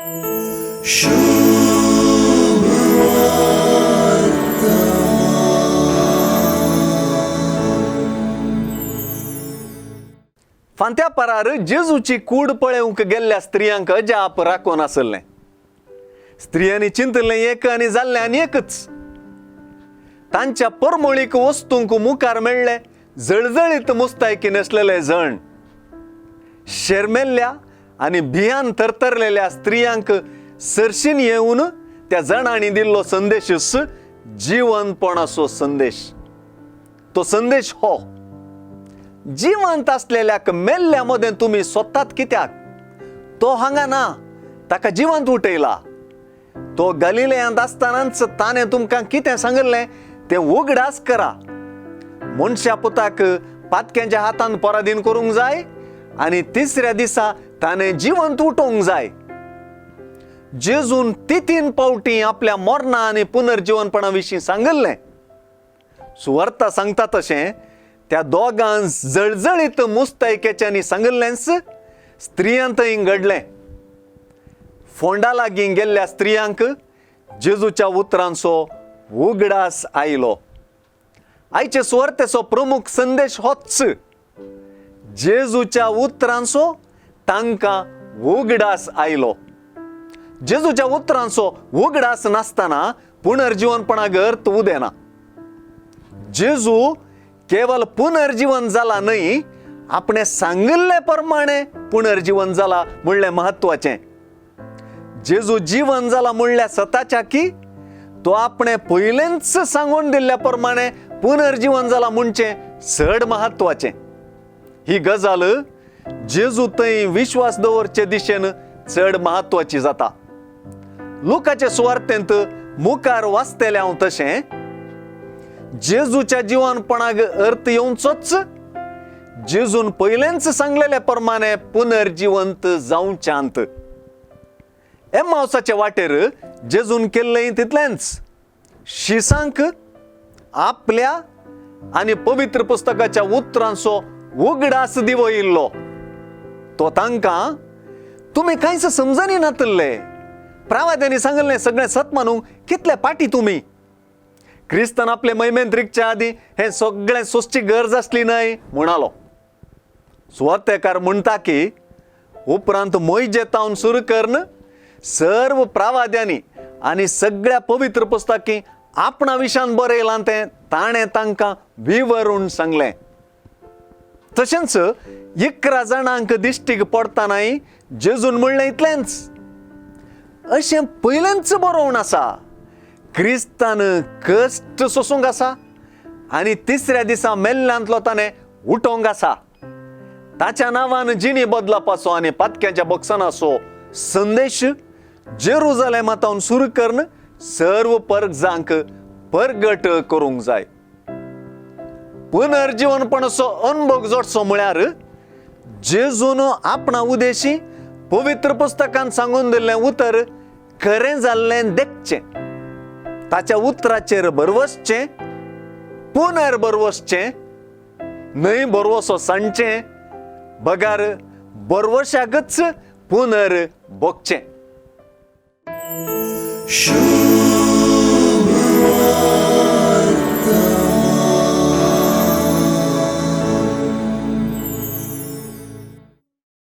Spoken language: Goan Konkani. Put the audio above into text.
फांत्या परार जेजूची कूड पळोवंक गेल्ल्या स्त्रियांक अजाप राखून आसलें. स्त्रियांनी चिंतलें एक आनी जाल्लें आनी एकच. तांच्या परमळीक वस्तूंक मुखार मेळ्ळे जळजळीत मुस्तायकी न्हेसलेले जण. शेरमेल्ल्या आनी भियान थरथरलेल्या स्त्रियांक सरशीन येवन त्या जणांनी दिल्लो संदेशूच जिवनपणाचो संदेश. तो संदेश हो, जिवंत आसलेल्याक मेल्ल्या मदें तुमी सोदतात कित्याक? तो हांगा ना, ताका जिवंत उठयला. तो गलिलेयांत आसतनाच ताणें तुमकां कितें सांगिल्लें तें उगडास करा. मनशा पुताक पातक्यांच्या हातान पराधीन करूंक जाय आनी तिसऱ्या दिसा ताणें जिवंत उठोवंक जाय. जेजून तीन पावटी आपल्या मरणा आनी पुनर्जिवनपणा विशीं सांगिल्लें. सुवार्ता सांगता तशें त्या दोगां जळजळीत मुस्तायकेच्यांनी सांगिल्लेंच स्त्रियां थंय घडलें. फोंडा लागीं गेल्ल्या स्त्रियांक जेजूच्या उतरांचो उगडास आयलो. आयचे सुवार्तेचो प्रमुख संदेश होच, जेजूच्या उतरांचो तांकां उगडास आयलो. जेजूच्या उतरांचो उगडास नासतना पुनर्जिवनपणाक अर्थ उदेना. जेजू केवल पुनर्जीवन जाला न्हय, आपणे सांगिल्ले प्रमाणे पुनर्जीवन जाला म्हणलें म्हत्वाचें. जेजू जीवन जाला म्हणल्यार सताच्या की तो आपणे पयलेंच सांगून दिल्ल्या प्रमाणे पुनर्जीवन जाला म्हणचें चड म्हत्वाचें. ही गजाल जेजू थंय विश्वास दवरचे दिशेन चड म्हत्वाची जाता. लुकाचे सुवार्तेंत मुखार वाचतलें हांव तशें जेजूच्या जिवनपणाक अर्थ येवचोच जेजून पयलेंच सांगलेले प्रमाणे पुनर्जिवंत जावच्यांत. एमावसाचे वाटेर जेजून केल्लें तितलेंच, शिसांक आपल्या आनी पवित्र पुस्तकाच्या उतरांचो उगडास दिवयिल्लो. तो तांकां तुमी कांयच समजनी नातल्ले, प्रावाद्यांनी सांगलें सगळें सत मानूंक कितले पाटी तुमी. क्रिस्तान आपले मैमेंत रिगच्या आदीं हें सगळें सोंसची गरज आसली न्हय म्हणालो. सुवातेकार म्हणटा की उपरांत मोयजेतावन सुरू करून सर्व प्रावाद्यांनी आनी सगळ्या पवित्र पुस्तकी आपणा विशान बरयलां तें ताणें तांकां विवरून सांगलें. तशेंच 11 जाणांक दिश्टीक पडटनाय जेजून म्हणलें इतलेंच, अशें पयलेंच बरोवन आसा, क्रिस्तान कश्ट सोसूंक आसा आनी तिसऱ्या दिसा मेल्ल्यांतलो ताणें उठोवंक आसा. ताच्या नांवान जिणी बदलापाचो आनी पातक्यांच्या बक्षणाचो संदेश जेरुजलेमांतावन सुरू करून सर्व परजांक परगट करूंक जाय. पुनर्जिवनपणाचो अनुभव जोडचो म्हळ्यार जेजून आपणा उदेशी पवित्र पुस्तकान सांगून दिल्लें उतर खरें जाल्लें देखचें, ताच्या उतराचेर भरवसचें, पुनर्भरवसचें न्हय भरवसो सांडचें, बगार भरवशाकच पुनर भोगचें.